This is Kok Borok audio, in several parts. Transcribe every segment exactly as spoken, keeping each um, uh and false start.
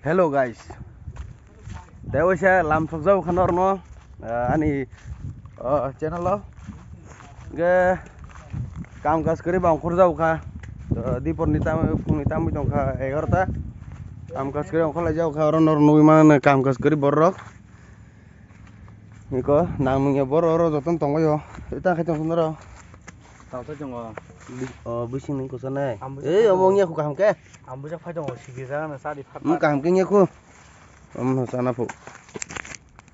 Hello guys, tei waisa lam sokjak kha norno, ah, ani, ah, channel o. Ge kam kaj kwrwi ba ongkhorjak kha. Ah, dipor ni tam, phung ni tamwi tong kha egaroh ta. Kam kaj kwrwi ongkhorlaijak kha, oro norok nugwi mano kam kaj kwrwi borok. Niko nang nungya borok oro jotono tongbaio. Eta khai tong sunaro. Tao to jongo. Bi-, o, bising ni kusa nai. Ambo ei, omo ongya khu kaham khe. Ambo jak phai tongo, sigi jaga na sadi phat. Omo phat. Kaham khe nya khu. Omo sana phu.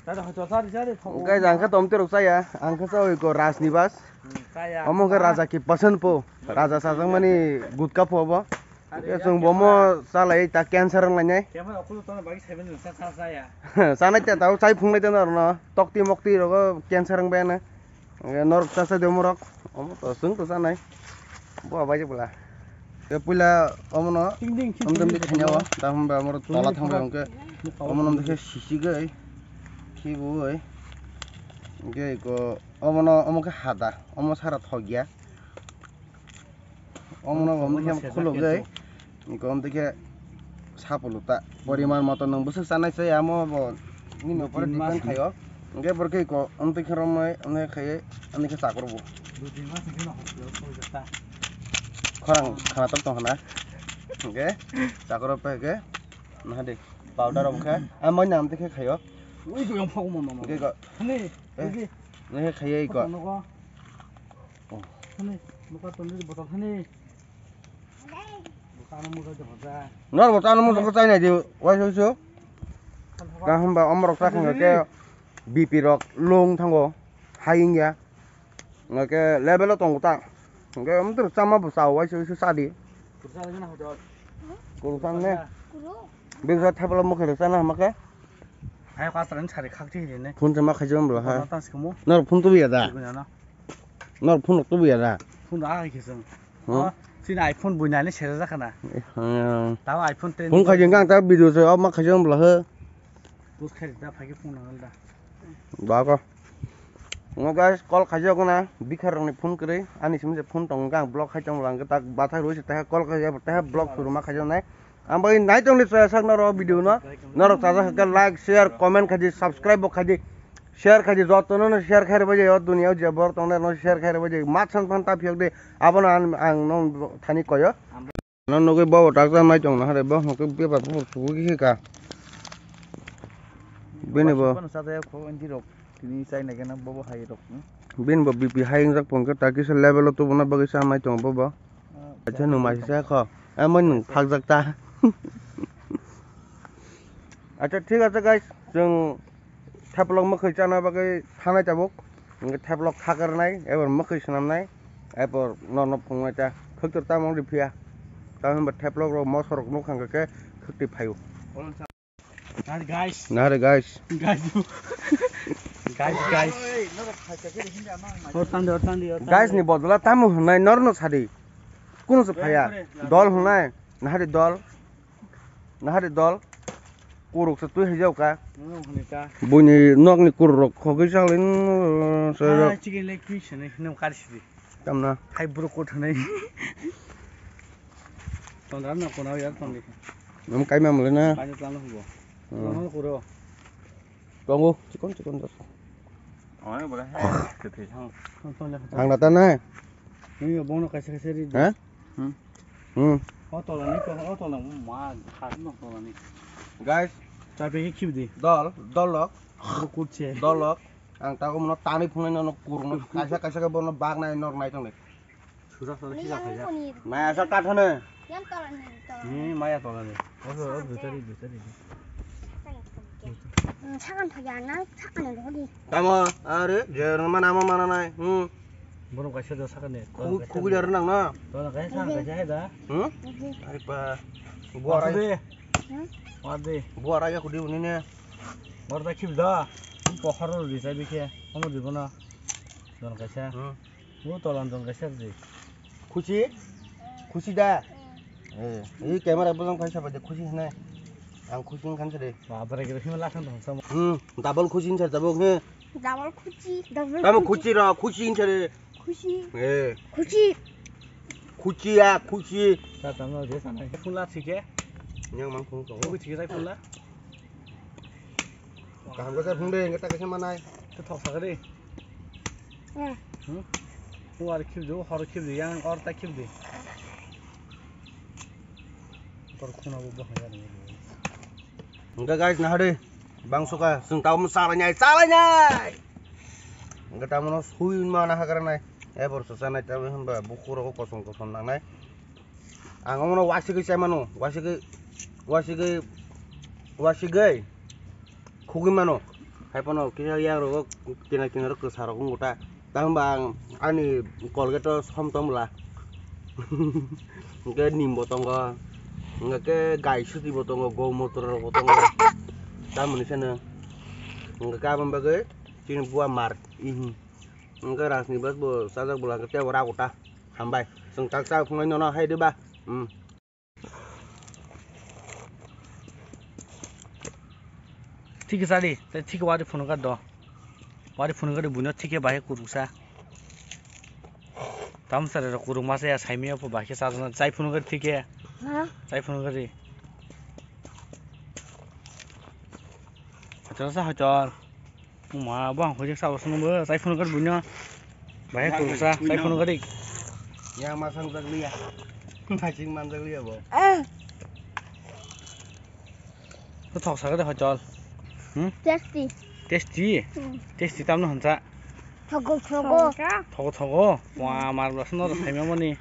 Sadi hoito, sadi, sadi, thok. Guys, ang khe tom terok chaya. Ang khe chawi ko Rajnibas. Hmm, chaya. Omo khe raja ki pasan po. Raja sajak mani gutka po bo. Khe chwng bo mo chalai ta cancer wng lainai. Khe mo okulu tono bagi seven sa, sa, sa ya. Sanai ta tao chai phunglai ta norno. Tokti mokti rogo cancer wng baiano. Hwnkhe norok cha cha de omorok, omo to chwng to chanai. Bo bai je bwla. Tei puila omono Ting ting, ting, omdom ting, di ting, khainao, ting. Tamo ba amoro tola thangbai hwnkhe. Omono omdikhe sisigwi, khibui. Hwnkhe iko omono omo khe hada, omo sara thokya. Omono bo mokhe khulugwi, iko omtwi khe sapulu ta. Poriman moto nwng bwswk chanai se amo bo nini upore depend khaio. Hwnkhe borok khe iko omtwi khe romwi, omtwi khe khaiwi, omtwi khe chakro bo. Khorang khana tok tong khana. Hwnkhe chakro pai khe naha de powder rok khe, ah, moina omtwi khe khaio. Hwnkhe iko, eh, nini khe khaiwi iko. Thani, muka tondri botol thani. Botol ano muka de hoja. Nor botol ano muka chai nai di, wai sui su. Ka hamba omorok ta khang ke B P rok long thango, hai wngya. Nga ke level o tongo ta. Nga amtur chama bo chao, wai sui su sadi. Kursa lagi na hoja. Kursa ne. Bisa thapla mukhe rwchana hama khe. Hai kha tran sari khak thi ne. Phone se ma khaijam bla ha. Phone tang sikumu. Nor phone tubu ya da. Tubu ya na. Nor phone tubu ya da. Phone da ai khe sung. Huh? Ha? Sini iPhone buina ni sera jakana. Eh, ha. Tao iPhone ten. Phone khaijam gang ta video se ma khaijam bla ha. Bus khai da phai khe phone nang da. Ba ko. Ngo guys, call khaijak na, bikharrokni phone kwrwi, ani simi se phone tongo, ang block khai tongo, ang tak bathai rwi se, taiha call khaijak, taiha block suruma khaijaknai. Ang bai nai tongni chaya sak norok video no, norok chajak khe like, share, comment khaidi, subscribe bo khaidi, share khaidi, jotono no share khai rwbaidi, o duniya o je borok tongnai no share khai rwbaidi, mat san phan ta phiyok di, abono ang, ang no thani koyo. No nugwi bobo taksa nai tong nahare bo hwnkhe bebak buphur sugo khe ka. Bini bo. Bono sa jaya kho inti rok tini chai nai gana bobo hai rok. Bini bo B P hai wngjak phone khe ta kisa level o tubuno bagwi sa nai tongo bobo. Ah, acha nwng mai sa kho. Amai nwng phakjak ta. Acha thik ache guys, chwng Theplok mwkhwi chana bagwi thanai tabuk. Hwnkhe theplok khakarnai, ebar mwkhwi swnamnai, ebar norno phungnai ta khwktor tamo wngri phiya. Tamo hwnba theplok rok moso rok nukha hwnkhe khwktwi phaio. Guys. Nare guys. Guys. Guys, guys. Hor tandi, hor tandi, hor tandi. Guys ni bodol o tamo hwnai norno sadi. Kunu se phaya. Dol hwnai. Nahari dol. Nahari dol. Kuruk se twi hijau ka. Nung hwnwi ka. Buini nokni kuruk rok khogwi chalin, se rok. Ah, chicken leg piece hwnwi, nung kari sidi. Tamna. Hai bro kot hwnwi. Tondra na kona ya tondra. Nam kaima mole na. Kaina tlang hubo. Hmm. Tlang kuro. Tongo, chikon chikon dos. Ang na ta nai. Nini bono kaisa kaisa ri. Ha? Hmm. Hmm. O tola ni ko, o tola ma, ha no tola ni. Guys, ta pe ki di. Dol, dolok. Ko kutse. Dolok. Ang ta ko mono tani phunai no kurno kaisa kaisa ke bono bag nai nor nai tong nai. Sura sura sila khaja. Maya sa kathane. Yang tola ni, tola ni. Ni maya tola ni. Ojo, ojo, tari, tari. Sakan thaya na, sakan ni hodi. Tamo, are, je mana mo mana nai. Hmm. Bono kaisa do sakan ni. Khugu, khugu jar nang na. Tola kaisa, sakan kaisa hai da. Hmm? Ari pa. Buarai. Wade. Hmm? Wade. Buarai ya khudi unine. Borda khib da. Ko haro di sai bikhe. Omo di bono. Don kaisa. Hmm. O tolan tong kaisa di. Khusi? Khusi da? Eh, ei camera bojong kaisa bai de khusi hne. Ang khusi wngkha de. Ba, bwrwi rok hima lakhan tong samo. Hmm, double khusi hinsa jabo hne. Double khusi, double khusi. Tamo khusi ro, khusi hinsa de. Khusi. Eh. Khusi. Khusi ya, khusi. Ta tamo je sana. Phula thike. Yang mang phung ko. Obi thik rai phung la. Kaham ko phung de, engka ta kaisa manai. To thok sakari. Hmm? Hung ar khibdi, hor khibdi, yang or ta khibdi. Tor khuna bo bahai ar. Engka guys, nahari. Bang suka, sung tau mo salanyai, salanyai. Engka tamono sui mana hakaranai. E bor susa nai tabi hamba bukhuro ko kosom kosom nangnai. Ang omono wasiki chai mano, wasiki, wasiki, wasiki khugui mano. Hai phano kisa yang rogo kina kina rok kwsa rok wngkha ta. Tamo ba ang ani Colgate o som tong bwla. Hwnkhe nim bo tongo, hwnkhe gai suti bo tongo, gou motor rok bo tongo. Tamoni sano hwnkhe aboni bagwi chini buwa mar. Hwnkhe Rajnibas bo chajak bwla hwnkhe teibo rago ta. Hambai. Chwng tak cha phunai nono hai de ba. Hmm. Thik sa di, tei thik wari phunukha do. Wari phunukha di buino thik bahai kuruksa. Tamsare rok kuruk masa ya saimia pho bahai sa chai phunukha thik. Ha? Chai phunukha di. Hochor sa hochor. Uma, bo ang hojak sabo swngo bo, chai phunukha buino. Bahai kuruksa, chai phunukha di. Yang masang jak liya. Masing manjak liya bo. Eh. To thok sakha de hochol. Hmm? Tasty. Tasty? Hmm. Tasty tamno honsa. Thogo, thogo. Thogo, thogo. Wa, mar blasno saimia mani.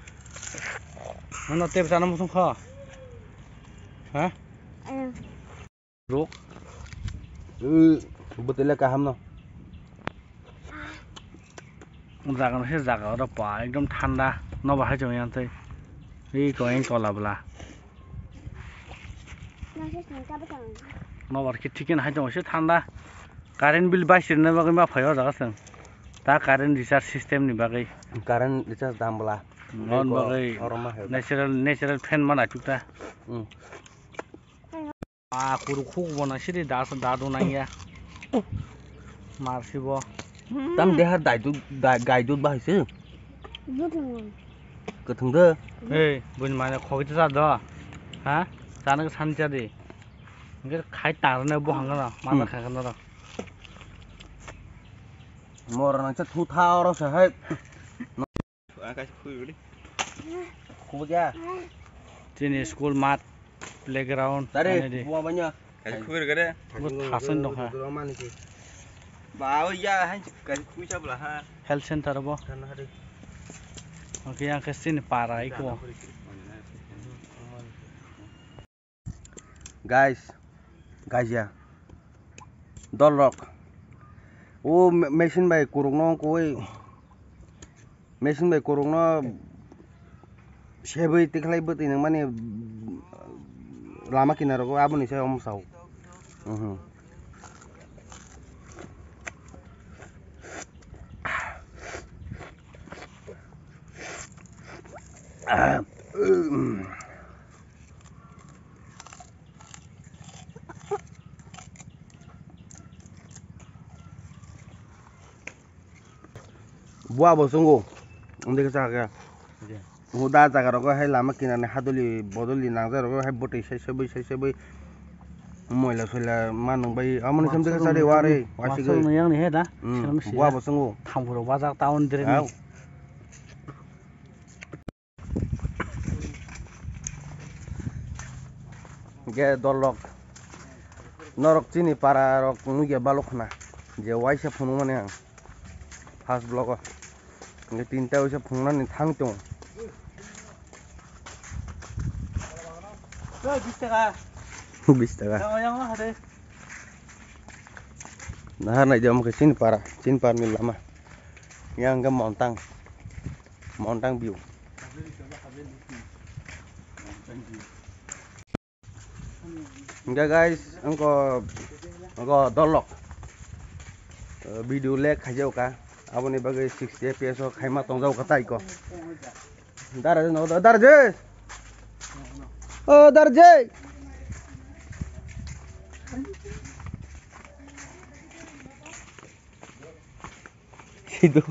Nono tep chana musung kho. Ha? Eh. Ruk. Bwtwi le kaham no. Jaga no se jaga oro pa ekdom thanda. Nobar hai chong yang tei. Ei ko eng kola bwla. Nobar khe thikhe hai chong se thanda. Current bill bai sirna bagwi ma phaio jaga chwng. Ta current recharge system ni bagwi. Current recharge dam bwla. Non bagwi oro ma hai. Natural, natural fan ma naituk ta. Hmm. Ah, kuru khuk bo na siri da da do nang ya. Mar si bo. Tam deha dai du dai gai du bahai se. Butung. Kathung de. Hey, bun mane khogit sa do. Ha? Sana san cha di. Nge khai tar ne bo hang na, ma da khai na. Mor nang cha thu tha oro se hai. Khubui ya. Chini school mat, playground. Tare, ani di. Buwa banya. Kaisa khubui gare. Bo thasan dong ha. Ba, o ya, han kaisa khubui chabla ha. Health center bo. Oke, yang ke sini para iko. Guys, guys ya. Dolrok. O me-, machine bai kurukno koi. Machine bai kurukno sebui tikhlai bwtwi nang mani lama kinaro aboni se omsao. Mhm. Buwa bo chwngo. Undi khe chakha khe. Undi. Undi da jaga rogo hai lama kinani haduli boduli nangjak rogo hai bwtwi sai sai bwi sai sai bwi moila soila ma nungbai. Amoni sem dekhe chari wari wasigi. Yang ni he da. Hmm. Buwa bo chwngo. Thamphuro bajak town dire ni. Hingke dolrok norok chini para rok nugya balok khna je waisa phunukmani ang first vlog o hingke tinta waisa phunuknani thang tongo. Bis taka. Bis taka. Nahar naidi omo khe chini para, chini para ni lama yang hingke montang. Montang view. Hingke guys, wngkha, wngkha dolok. Eh, video lag khaijak kha. Aboni bagwi sixty F P S o khaima tongjak kha tai ko. Daraje no, daraje. O daraje. Sido.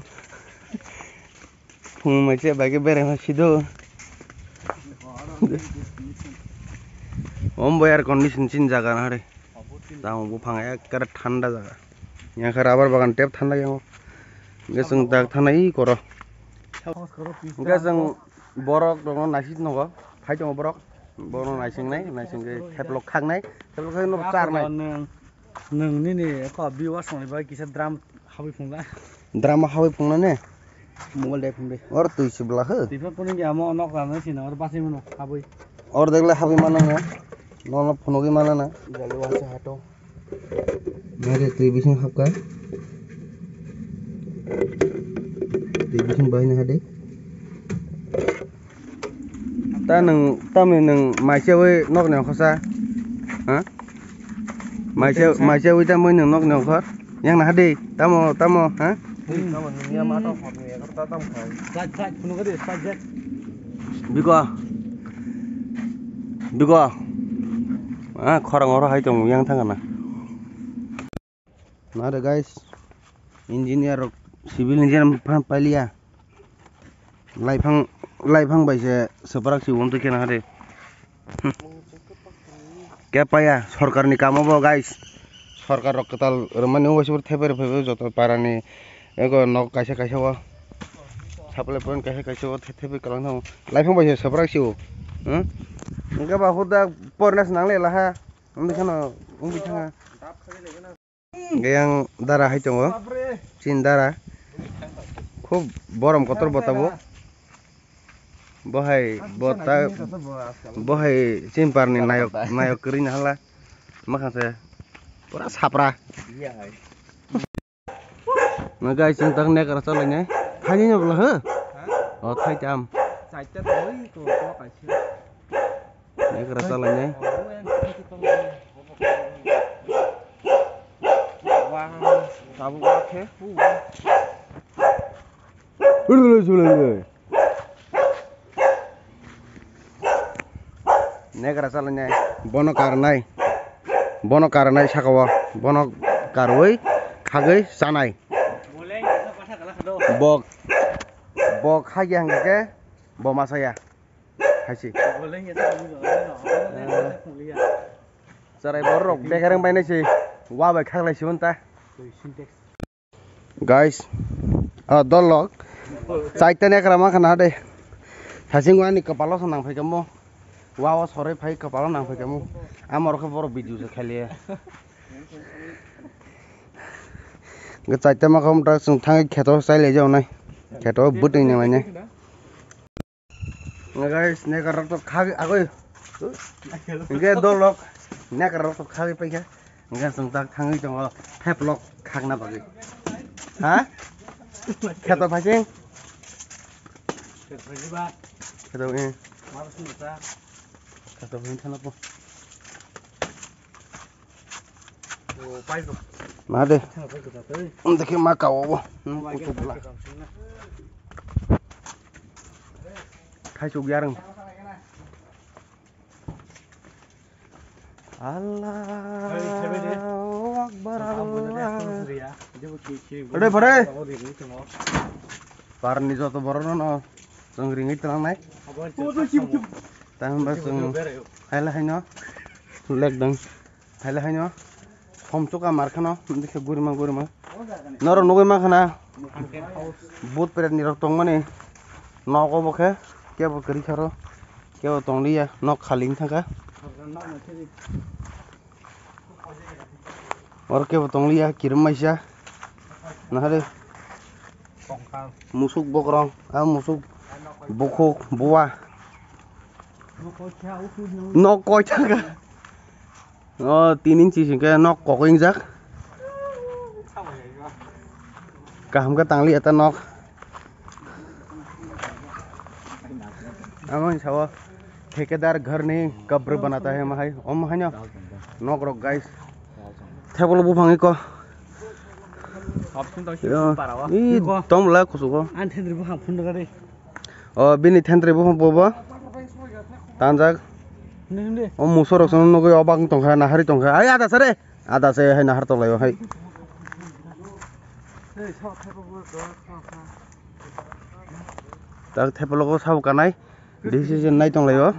Phung mai se bai khe berai ma sido. Omo bo air condition chini jaga na re. Tamo buphang ekkere thanda jaga. Yang khe rubber bagan tep thanda yang. Hingke chwng dak thana i koro. Hingke chwng borok rokno naisik nogo. Phai tongo borok. Borokno naising nai, naising khe theplok khak nai. Theplok khak no char nai. Nwng, nwng nini eko viewers rokni bagwi kisa drum habwi phunukla. Drum habwi phunukla ne? Mobile dai phunukdi. Or twi se bwla khe? Twi phano phunukya mo nok rana sina or basai mano habwi. Or dekle habwi mano ne? Nono phunugwi mano na? Jali waisa hato. Nare twi bising habka. Twi bising bahai na hade. Ta nwng, tamni nwng maiseui nokni ongkha sa? Ha? Maise-, maiseui tamui nwng nokni ongkha? Yang naha di, tamo, tamo, ha? Biko. Biko. Ah, khorang oro hai tong yang thang na. Nare guys, engineer rok, civil engineer phan pailiya. Laiphang, laiphang bai se swprak si wng twi khe na hade. Khe paya, sorkar ni kamo bo guys. Sorkar rok kwtal rwmani wngwi se thepai rw phaibo joto para ni ego nok kaisa kaisa o. Supply point kaisa kaisa o the-, thepai kwlang thango. Laiphang bai se swprak si o. Hmm? Hwnkhe ba huda porna se nang le laha. Wngwi kheno wngwi thanga. Hingke yang dara hai tongo, chin dara, khub borom kotor bo tabuk, bo hai bo ta, bo hai chin par ni nayok, nayok kwrwi ni hala, makhang se pura sapra. Na guys, chwng tak nekra chalai nai, thai ni bwla ha, o thai tam. Nekra chalai nai. Nekra chalai nai. Bono karnai. Bono karnai saka o. Bono karwi khagwi chanai. Bok, bok khagya hingke bo masaya. Hai se. Cherai borok bekereng bai nai se. Wa bai khaklai se unta. Guys, ah, dolok. Chaita nekra ma khana de. Sasing wani kapalo sa nang phai kamo. Wa wa sorai phai kapalo nang phai kamo. Amor khe borok video se khaliya. Nge chaita ma kham ta sung thang kheto sai le jao nai. Kheto buteng nang lai nai. Guys, nekra rok to khagwi agoi. Hingke dolok nekra rok to khagwi paikha. Hingke chwng tak thangwi tongo theplok khakna bagwi. Ha? Kheto phaising? Kheto, eh. Kheto hin thana po. Na de. Dekhe ma kawo bo. Hmm, kuchuk bwla. Khai chuk yarung. Allahu Akbar, Allah. Ode, ode. Parni joto borok no, no. Chwng ringwi tlangnai. Tamo ba chwng haila haino lekdang. Haila haino. Hom chuka mar khano, bikhe gurima gurima. Norok nugwi mankha na. Bhut pret ni rok tongmani. Nogo bo khe. Kebo kwrwi kharo. Kebo tongliya. Nok khali wng thangkha. Oro kebo tongliya. Kirim maisa. Nahari. Musuk bokrong. Ah, musuk. Bukhuk. Buwa. Nok koi thangkha. O, tin inchi hingke nok kok ingjak. Kaham khe tangli eta nok. Amo sao, "Thekedar ghar nahi, kabr banata hai," ma hai. Omo haino nok rok, guys. Table buphang iko. Yo, i tong bwla kusugo. Ang thedri buphang phunukha de. O bini thentrwi buphang bobo tanjak. O musorok sono nugwi o bagwng tongkha, nahari tongkha. Ai ada sare, ada se hai nahar tonglaio hai. Tak thepalogo sabo kanai. Decision nai tong lai o.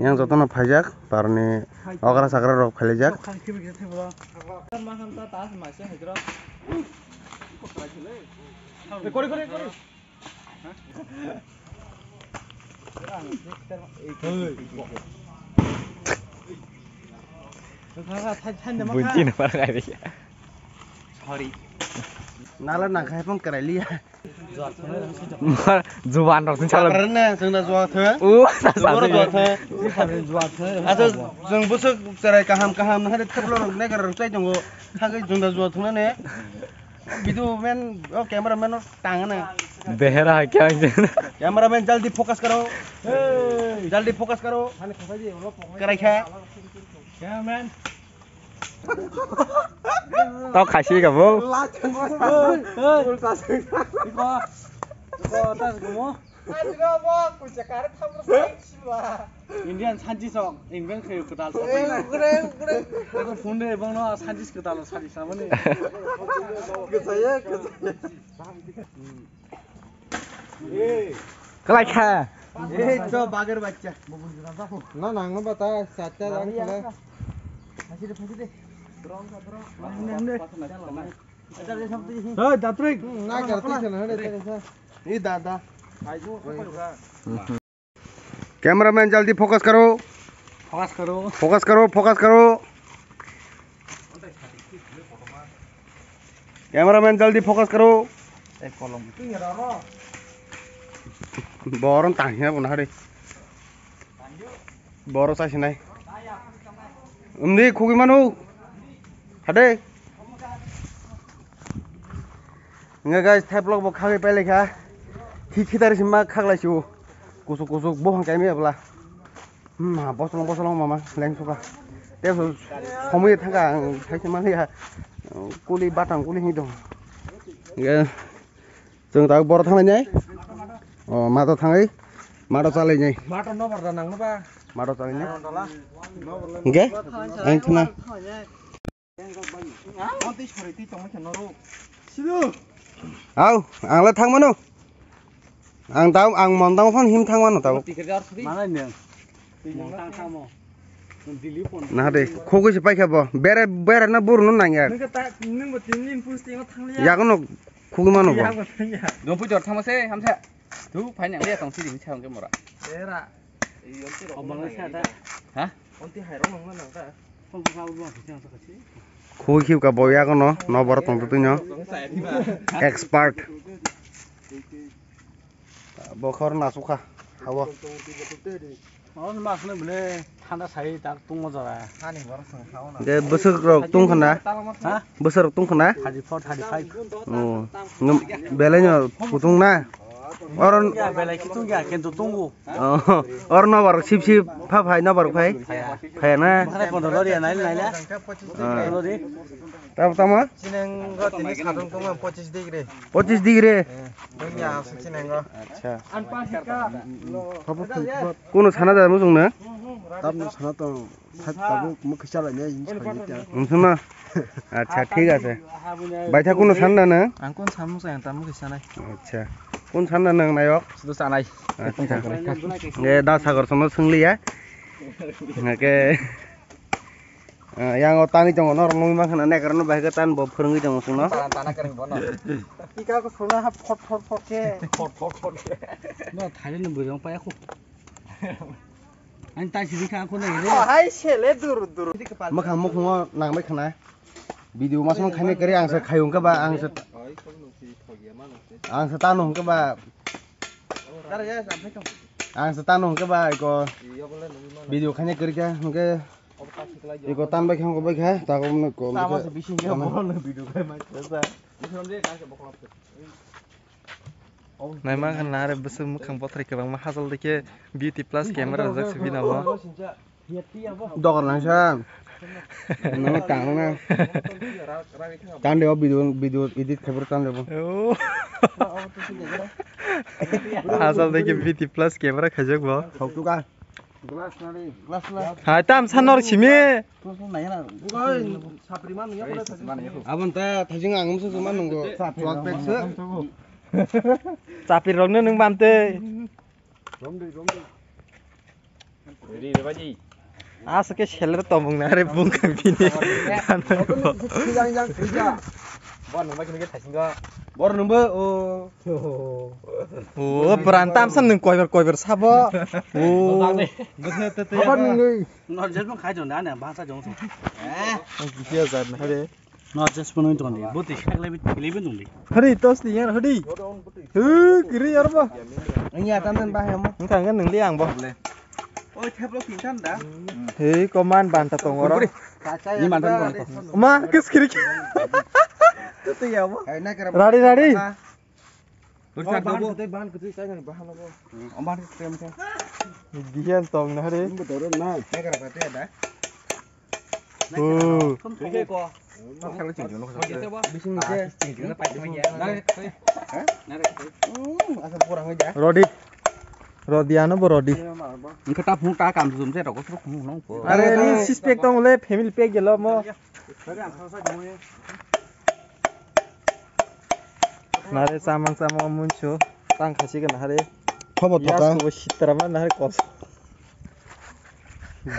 Yang jotono phaijak, parni okra sakra rok phailaijak. Sorry. Nala nang khai pon kerai liya. Juan rok sing chalok. Karena sengda jual the. Uh, jual the. Asa jeng busuk cerai kaham kaham nang hari teplo rok ne kerai rok cai tongo. Hagai jengda jual thuna ne. Video man, oh, camera man tang na. Behera hai kya hai? Camera man jaldi focus karo. Hey, jaldi focus karo. Kerai kha. Camera man. Tao khai si ka bo. Indian scientist rok invent khayo kwtal sa. Eko phone de bangno scientist kwtal sa di samani. Kwchaya, kwchaya. Kalai kha. Ei to bagar bachcha. Na nang no bata satta lang khala. Phasi de, phasi de. Hey, Datrik. Na karti sana hade tare sa. Ei dada. Cameraman jaldi focus karo. Focus karo. Focus karo, focus karo. Cameraman jaldi focus karo. Borom tangya bo nahari. Boro sa sinai. Umdi khugi manu. Hade. Nga guys, thai vlog bo khagwi pailai kha. Khi khitari sima khaglai siu. Kusuk kusuk bo hangkai mi abla. Hmm, ha, bosolong, bosolong mama, leng suka. Te so, somoi thangka ang thai sima liya. Kuli batang kuli hi dong. Nge, chwng tak boro thanglai nai. O, mato thangai. Mato chalai nai. Mato no barda nang no ba. Mato chalai nai. Nge, ang thana. Au, ang le thang mano. Ang tao, ang mon tang phone him thang mano tao. Mana neng? Mon tang samo. Nahade, khogoi se paikha bo. Bere, bere na buru no nangya. Nung ta, nung bo tin din pus tingo thang liya. Yagono khogoi mano bo. Yago thang ya. Dong pui jor thang se, hamsa. Tu phai nang liya tong si din chang ke mora. Era. Omang sa ta. Ha? Onti hai rong nang na ta. Khogoi khiu ka bo yagono, no boro tong tu no. Expert. Bokhor na sukha. Hawa. Ono mas ne bole thanda sai tak tungma jora. Ani boro song hawa na. De bwswk rok tung khana? Ha? Bwswk rok tung khana? Thirty four, thirty five. Oh. Belai no putung na? Oron ya belai kitung ya kento tungu. Oh, or nobar sip sip pha phai nobar phai. Phaya. Phaya na. Mana kondo lori ya nai nai la. Ah. Lori. Tamo tamo? Chinengo tini sadung tungma pochis degree. Pochis degree. Eh, dunya asu chinengo. Acha. Kono sana da mujung na? Tamno sana to. Sat tabuk mukhi chalai nai, hinwi sawi nai ta. Wngthung na? Acha, thik ase. Baitha kunu san na nang? Ang kun samung sa yang ta mukhi sanai. Acha. Kun san na nang nayok? Sudu sanai. Acha. Nge da sagor sono swngliya. Nge ke. Ah, yang o tani tongo, norok nugwi mankha na, nekar no bahai khe tan bo phwrwngwi tongo chwngno. Tana, tana kwrwng bono. Ika ko sona ha phot, phot, phot khe. Phot, phot, phot khe. No, thailand ni bwrwng paya khu. Ani tai sidi kha khu nai re. Oh, hai sele dur, dur. Mwkhang mukhungo nangbai khana. Video masong khainai kwrwi ang se khayung khe ba ang se, ang se tano hwnkhe ba, ang se tano hwnkhe ba iko video khainai kwrwi khe hwnkhe iko tan bai kha hwnkhe bai kha ta ko mwnwi ko. Naima khe nare bwswk mwkhang bothrai kwbangma hachal dikhe beauty plus camera rijak se bini omo. Dogar nangsa. Nang tang na. Tan de o video, video edit khaibur tan de bo. Oh. Hachal dikhe beauty plus camera khaijak bo. Thok tu ka. Glass na re, glass na. Hai tam san nor simi. Glass na ya na. Bukan sapri man ya. Abon ta thajing ang musu man nunggo. Sapri man. Sapri rok no nung bam te. Romdi, romdi. Ready, ready. Asa ke seller tomung na re bung kami ni. Sijang, jang, sijang. Bon, nang bai kini ke thasing go. Bor nungbo, o. O, beran tam san nung koiber, koiber sabo. O. Bor nungni. No, just mung khai jong da, ne, bangsa jong. Eh. Ang kisia jar na re. No, just phone on to. Buti, khak lebi, lebi dong di. Hari, tos ni yan, hari. Hu, kiri yar ba. Ini atan dan bah ya mo. Engkang kan nengli ang bo. Oi, theplo kintan da. Hei, koman banta tong oro. Ini mantan tong. Ma, kis kiri. Tutu ya mo. Rari, rari. Ban kutu, ban kutu, saya kan bahan apa? Oman tem tem. Bihan tong na hari. Ini betul na. Saya kan apa ya da? Oh. Bising ni se. Asal kurang aja. Rodi. Rodi ano bo Rodi. Engke ta phung ta kam sum se rok suk phung nong po. Are ni sispek tong le family pack gelo mo. Nare samang samang munchu tang khasi gana hare. Thobo thoka. Yas ko sitra man hare kos.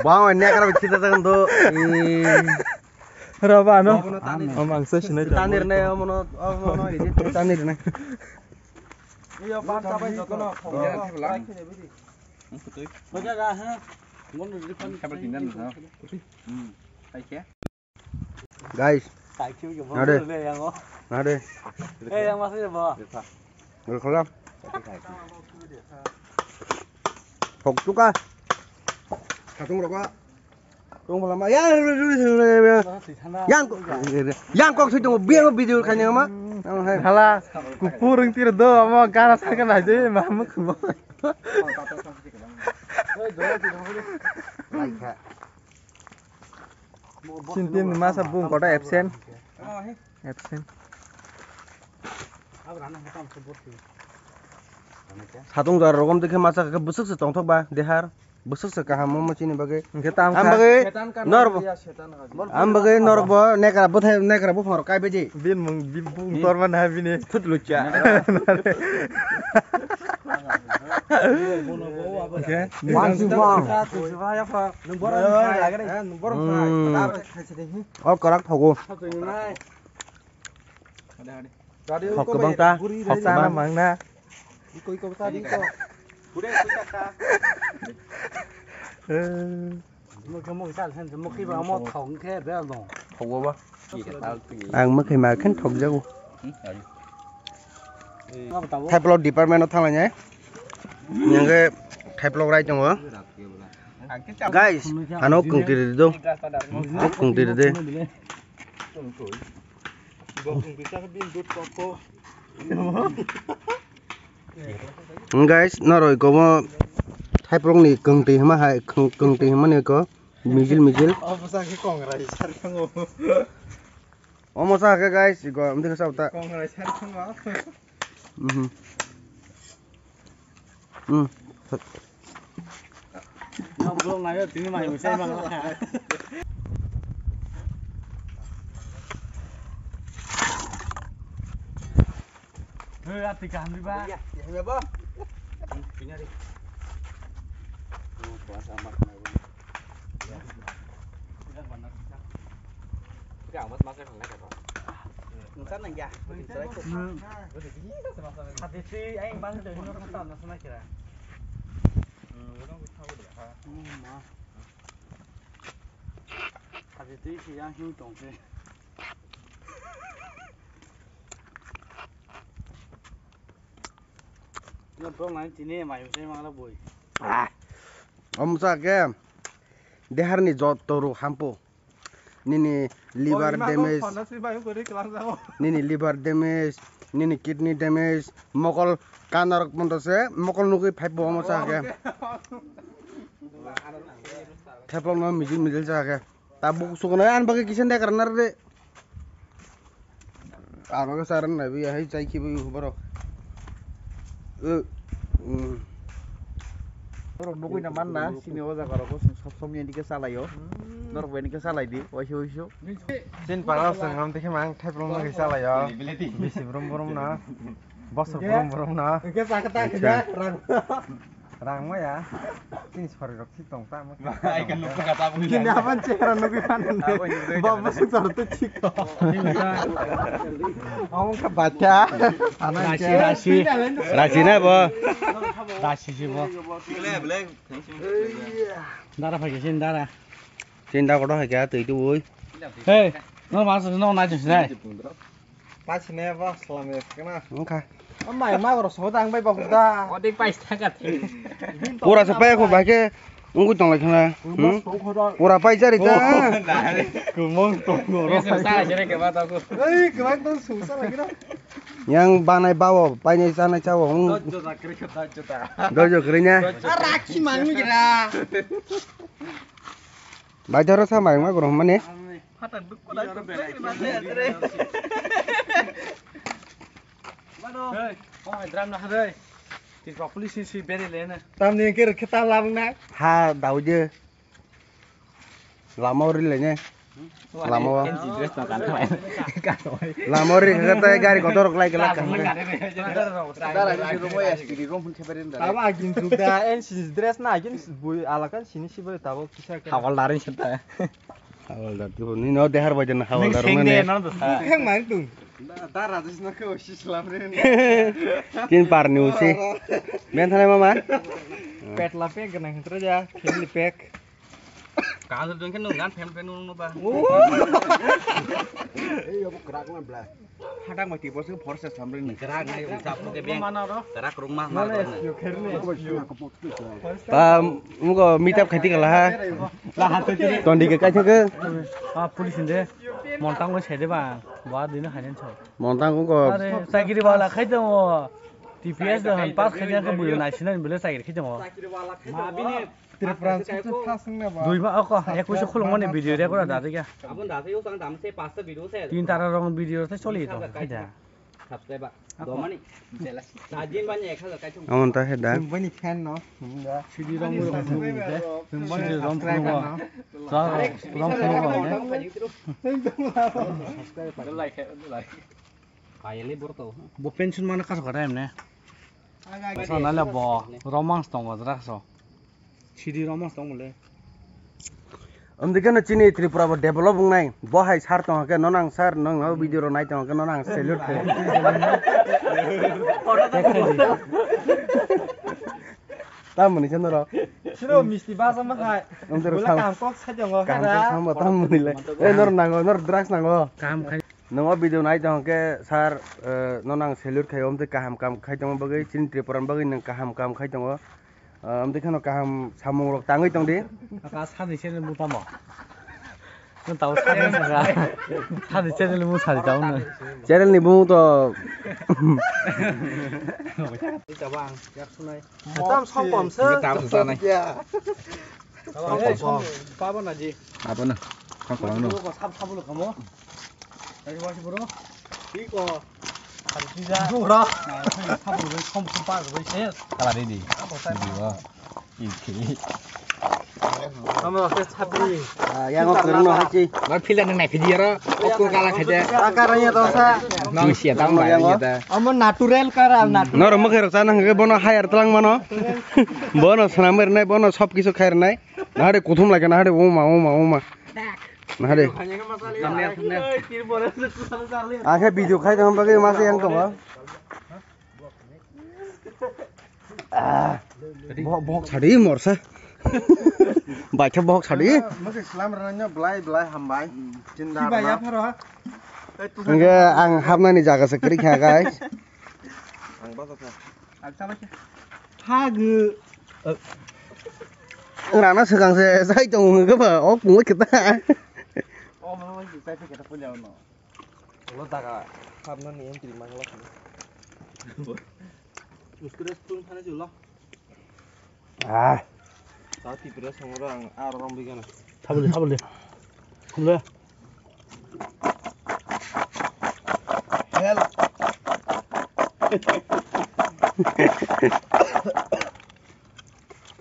Bang ne kara kita tang do. Raba no. Om ang sa sinai. Tanir ne mono mono ini tanir ne. Iyo ban ta bai joto no. Hoja ga ha. Mon ri pan. Kabel tindan no. Hmm. Hai ke? Guys, nade. Nade. Eh, yang masih ya, Bang? Nade khalam. Hok tuka. Khatung roka. Tung phalama. Ya, yang kok, yang kok sih tunggu biar video kayaknya ma. Hala, kupur yang tiro do, ama gara sakit aja, mama kemo. Like, Sintin masa bung kota absent. Absent. Satung jar rogom dekhe masa khe bwswk se tongthok ba dehar. Bwswk se kaham mo chini bagwi. Hwnkhe tam kha. Bagwi nor bo. Am bagwi nor bo nekra bwthai nekra buphang rok kai baji. Bin mung bin bung torma na bini. Thut lucha. Oke. Wang si wang. Nung borok phai. Nung borok phai. Hmm. Dar khai se de. O korak thogo. Hok kwbang ta, hok sana mang na. Iko, iko, ta, iko. Mokhe mokhe chal sen, mokhe ba mo thong khe bel dong. Thok bo ba. Ang mokhe ma khen thok jago. Thaiplok department o thanglai nai. Nangkhe thaiplok rai tongo. Guys, ano kungtiri do. O kungtiri de. Guys, noroi komo thaiplok ni kungtwi hima hai, kung-, kungtwi hima ni ko mijil mijil. Omo sa khe kongrai sar thango. Omo sa khe guys, iko amtwi khe sa uta. Kongrai sar thango. Mhm. Hmm. Nang vlog nai tini mai musai mang. Hei, ati kaham di ba? Iya, iya, iya, Bang. Punya di. Oh, puasa amat. Nungsa nang ya. Hati si aing bang de nor kata na sana kira. Hati si yang hing tong se. Nor tong nai tini mai se mang la boi. Om sa ke. Deharni jotto rok hampo. Nini liver damage, nini liver damage, nini kidney damage, mokol kanarok pondo se, mokol nugwi phai bo omo sa khe. Theplok no mijil mijil sa khe. Tabuk sukno an bagwi kisa nekra nar de. Aro khe saran nai bi hai chai khibi borok. Eh, mm. Borok nugui na man na, sini o jaga rogo chwng sob somni dike chalaio. Hmm. Norok bai dike chalai di, oiso oiso. Sin para chwng ham dikhe mang thaiplong nugui chalaio. Bisi brum brum na. Bosor brum brum na. Hingke sakhe ta khe rang. Rang maya. Chini sori rok thik tong ta. Ai kan nukha ta. Bini aban chehra nugwi mano. Abo nugwi mano. Baba sung sar te thik. Ong ka bacha. Rasi, rasi. Rasi na bo. Rasi si bo. Dara phai sin dara. Sinda kotor hai kya twi tu oi. Hey, no mas no na jis nai. Pas ne ba salam ya kana. Wngkha. Amai ma goro so dang bai ba da. Odi pais thakat. Pura se pai ko ba ke ungui tong lai khana. Pura pai jari ta. Kumong tong goro. Sa jere ke ba ta ko. Ei, ke ba tong su sa lagi na. Yang banai bawo, painai chanai chawo. Dojo da kri ka dojo da. Dojo kri nya. Rakhi mang mi gira. Bai doro sa mai ma goro mane. Hey, oh, drum na re. Tis ba police si bere le na. Tam ni ke ke ta lam na. Ha, dauje. Lama ori le ne. Lama o. Lama ori kata gari kotor lai kela. Dara ni room ya, S P D room pun khebere nda. Tabo agin jugda, en si dress na agin bui alakan sini si bui tabo kisa kena. Hawal darin seta. Hawal dar tu ni no dehar bajan hawal dar mane. Heng mang tu. Da rajesh na ko si slam re. Tin par ni usi. Ben thane mama. Pet la pek gana hentre ja, khili pek. Kaham se dongkhe nung gan phem phem nung ba. Ei, abo kwrak na bla. Hadak ma tibo se force samre ni. Kwrak nai ung chap ke beng. Kwrak rung ma ma. Ba mugo meet up khati kala ha. Tondi ke kaithok ke. Ah, police inde. Montang lo sede ba. Ba dino hanen so. Montang ko. Are, chakiri wala khai tongo. T P S do han pass khai tongo, buyo nai sinani bele chakiri khai tongo. Ma bini Tripura se first ne ba. Dui ba, ako, ekwis khulung mani video record da diga. Abon da se usang dam se pasta video se. Tin tara rong video se choli to, khai da. Subscribe ba. Domani. Sajin bani ek hajar kai thung. Amon ta he da. Bani fan no. Sidi rong rong. Sidi rong rong. Sa rong rong. Like, like. Payali borok to. Bo pension mana kaso kata emne. Sa nala bo romance tong wajra so. Sidi romance tong mole. Amdikhe no chini Tripura bo develop wngnai. Bo hai sir tong khe no nang sir nang no video ro nai tong khe no nang salute khe. Tamoni chano ro. Sino misti basa ma hai. Amdero Bula sam. Kam kok sa jongo. Kam kok sam tamoni le. Eh, nor nango, nor drugs nango. Kam khai. Nungo video nai tong khe sir, eh, no nang salute khai om tei kaham kam khai tong bagwi chini Tripura bagwi nang kaham kam khai tongo. Ah, amtwi kheno kaham samung rok tangwi tong di. Aka sani channel mu tamo. Nang tamo sani saka. Sani channel mu sani tamo no. Channel ni bumung to. Tabang yak sunai. Tam song pom se. Tam sanai. Pabo na ji. Abo na. Kang kolang no. Sab sab lo kamo. Tadi wasi bro. Iko. Tadi sija. Bro. Sab lo kom kom pa lo ses. Kala ready. Apa tadi? Video. Iki. Kamu waktu sapi. Ah, yang aku kena haji. Mar pila nang nai video ro. Aku kala khaja. Akaranya dosa. Nang sia tang bai ya ta. Amo natural kara natural. Nor mukhe rok sana hangke bono hire tlang mano. Bono swnam ernai, bono sob kisu khairnai. Nahade kuthum lage, nahade uma, uma, uma. Nahade. Thumbnail, thumbnail. Akhe video khai tong bagwi masa yang tongo. Ah. Bo-, bohok sadi morsa. Baikhe bohok sadi. Masa slam ranya belai, belai hambai. Jinda. Hingke ang hapnani jaga se kwrwi kha, guys. Ang basa kha. Ang sama kha. Hagu. Rana swkang se sai tong hwnka ba, o kungwi kwta. O ma ma sai phe keta puja no. Lo daga hapnani entry mangla. Uskure spoon thana julo. Ah. Tao Tripura songro ang aro rong bigana. Sabole, sabole. Sabole. Hel.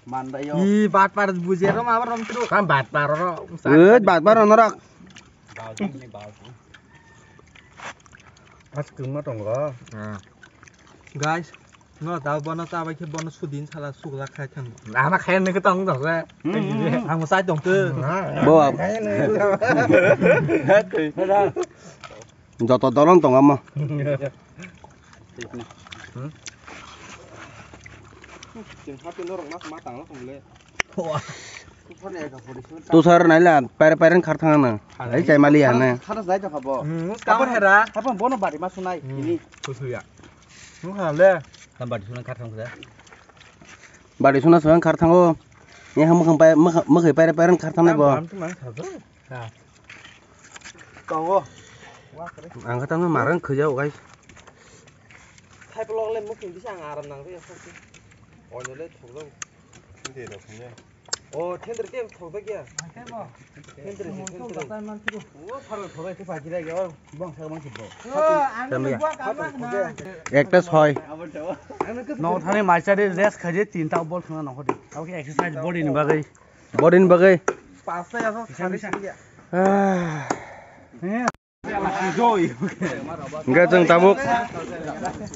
Mandayo. I bat par bujero ma rom tru. Kam bat par ro. Oi, bat par ro norok. Bau ni bau. As kung ma tongo. Ah. Guys. No, da bono ta bai khe bono sudin sala sugla khai thang. Ana khai ne ke tong dong se. Ang mo sai tong te. Bo. Joto dolon tong amo. Chwng hati norok ma, ma tang tong le. Tusar naila pere pere khar thang na. Ai chai mali ya na. Khar jai ta khabo. Hmm, kabar hera. Apa bono bari ma sunai ini. Kusuya. Nung ha le. Tam bari suna khar thang sa. Bari suna suna khar thango. Ni ha mukhang pai, mukhang, mukhai pere pere khar thang na bo. Tam tu mang sa. Ha. Tongo. Ang kha tamo marang khujao, guys. Khai polok le mukhung bisa ang aram nang ya sakti. Onya le thoklo. Thende rok thende. O thendre tem thokda kya? Thendre se thendre. O pharo thokda ke pagi da kya? Bong sa bong se bo. Ekta soi. No thani maisari rest khaje tinta bol thangna no hodi. Abo ke exercise body ni bagwi. Body ni bagwi. Pasta ya so sari sari ya. Ah. Hingke chwng tabuk.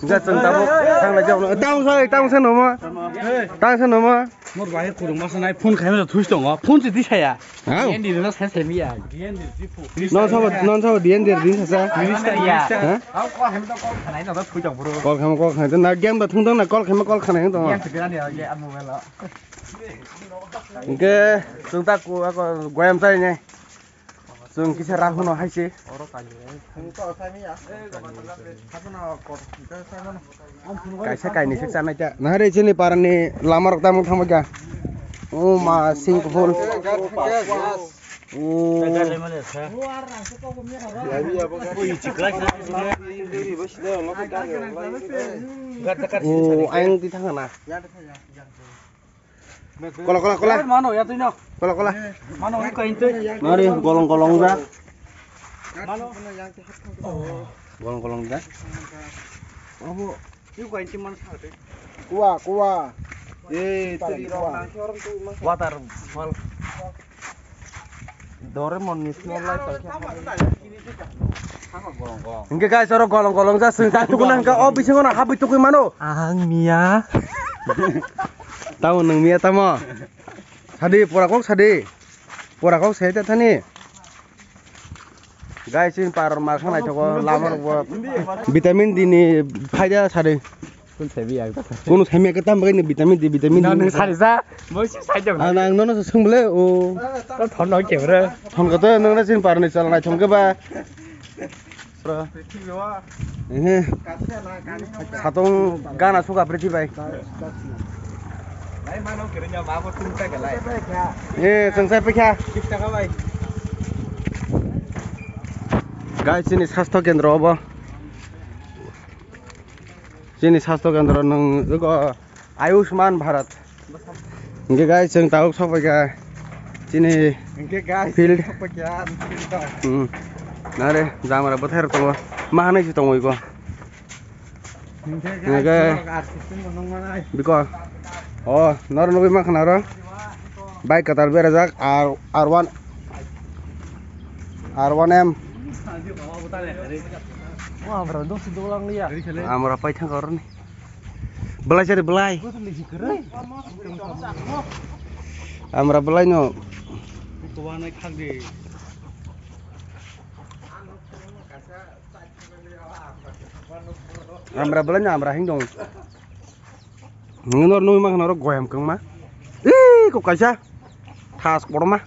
Hingke chwng tabuk. Thang lai jao. Tang sai, tang sai nomo. Tang sai nomo. Mor bai kurung masa nai phone khaina thuis tongo. Phone se disaya. Hao. Endi na sai sai miya. Non sabo, non sabo D N D din sa. Minister ya. Ha? Au ko hem to ko khanai no thui jong bro. Kol kham, kol kham. Na game da thung dong na kol kham, kol khanai dong. Game se birani ya, ya mobile. Hingke chwng ta ku ako goyam chai ne. Chwng kisa Rahul no hai se. Kaisa kainwi se chanai ta. Nahare chini parani lama rok tamo thangma kya. O ma sing kuphul. O. O, ayang ti thangana. Kola, kola, kola. Mano ya tui no. Kola, kola. Mano ni kain tui. Nari golong golong ja. Mano. Golong golong ja. Abo. Yu kain tui man sa te. Kuwa, kuwa. Eh, tui ro. Waterfall. Doraemon ni snow light paikha. Hingke guys, oro golong golong ja chwng tai tukuna hingke o bisingo no habwi tukui mano. Ang miya. Tamo nwng miya tamo. Sadi pura kok sadi. Pura kok sai ta thani. Guys, in paror ma khanai thogo lama rok bo. Vitamin D ni phaida sadi. Kunu themi ya kata. Kunu themi ya kata, makai ni vitamin D, vitamin D. Nang sari sa, mo si sai jong. Ah, nang nono sung bole o. To thon no ke bro. Thon kata nang na sin par ni chal nai thong ke ba. Bro. Eh. Satong gana suka priti bai. Lai mano kere nya ma bo tung ta ke lai. Eh, sung sai pekha. Kip ta ka bai. Guys, ini sastho kendro obo. Chini sastho kendro nwng eko Ayushman Bharat. Hingke guys, chwng tabuk sokphaikha chini field. Hmm. Nare jamara bwthai rok tongo. Ma hanai se tongo iko. Hingke biko. O, noro nugui mankha naro. Bike kwtal berajak R, R one, R one M. Amra paithang oroni. Belai sari belai. Amra belai no. Amra belai no amra hing dong. Nor nui ma khana ro goyam kang ma. Ih, ko kaisa. Thas kotor ma.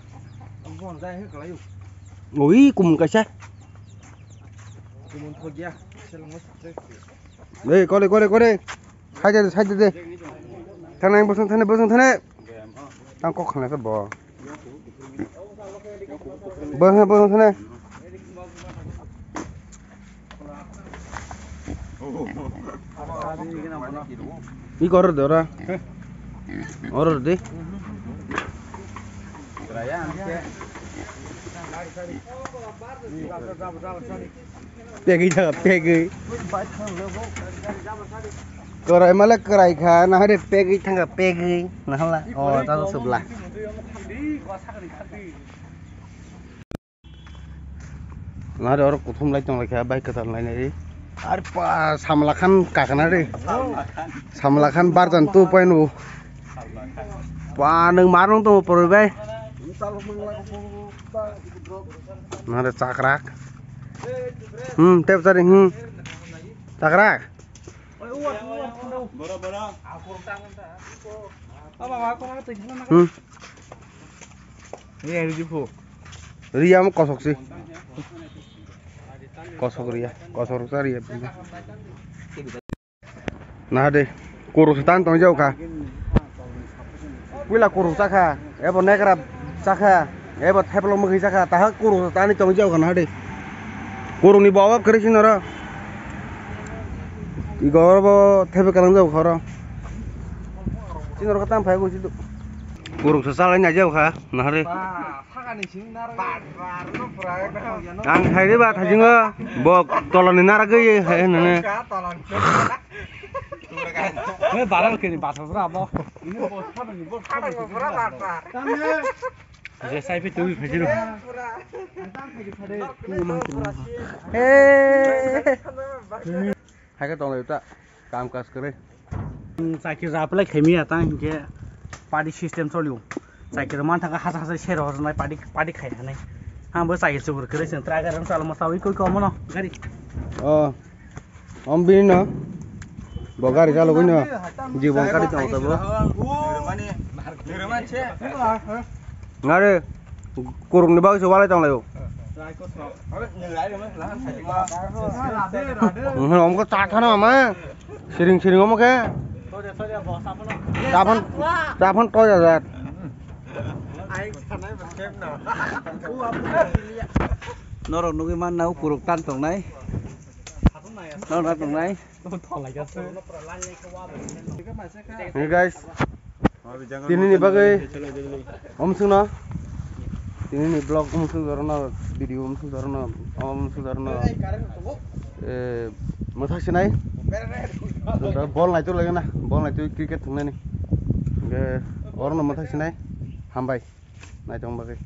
Ui, kum kaisa. Ei, kore, kore, kore. Side de, side de. Thana, bosong thana, bosong thana. Ang kok khana bo. Bo, bo, bo, bo. Iko order de ora. Order de. Pegwi thangkha, pegwi. Kwrai male kwrai kha, nahare pegwi thangkha, pegwi. Nahala, o, ta subla. Nahare oro kuthum lai tong lai kha, bike kwtal lai nai. Ar pa samla khan kakana re. Samla khan barjan tu painu. Pa nwng mar nung tongo poroi bai. Nare chakrak. Hmm, tep chari, hmm. Chakrak. Hmm. Riya mo kosok si. Kosok riya, kosok sa riya. Naha de, kuruk se tan tong jau kha. Puila kuruk cha kha, ebo nekra cha kha, ebo theplo mwkhwi cha kha, taha kuruk se tani tong jau kha naha de. Kuruk ni bo obab kwrwi si noro. I goro bo thepe kalang jau kha oro. Chini oro khe tamo phai bo si do. Kuruk se chalai nai jau kha, naha de. Ang hai de ba thajingo, bo tolani nara gwi hai nene. Barang kini basa pura abo. Je sai pi tu phai jiro. Hai khe tonglai ta, kam kaj kwrwi. Chakri rap lai khaimi ya ta hinkhe party system cholio. Chakri man thangkha hasa hasa sero hosnai party, party khai hanai. Ang bo chakri chukur kwrwi chwng try garang chalo ma sawi koi komo no gari. Oh. Om bini no. Bo gari chalogwi no. Jibon kari tong tabo. Ngare kurung ni bagwi se walai tong laio. Om ko ta thano ama. Siring siring omo khe. Taphon, taphon toy ajat. Norok nugwi manna o kuruk tan tongnai. Norok na tongnai. Hey guys, tini ni bagwi omswngno, tini ni vlog omswng jorno, video omswng jorno, omswng jorno, eh, mwthak sinai. Bol naituk lagi na, bol naituk cricket thwngnani. Hingke orono mwthak sinai, hambai, naitong bagwi.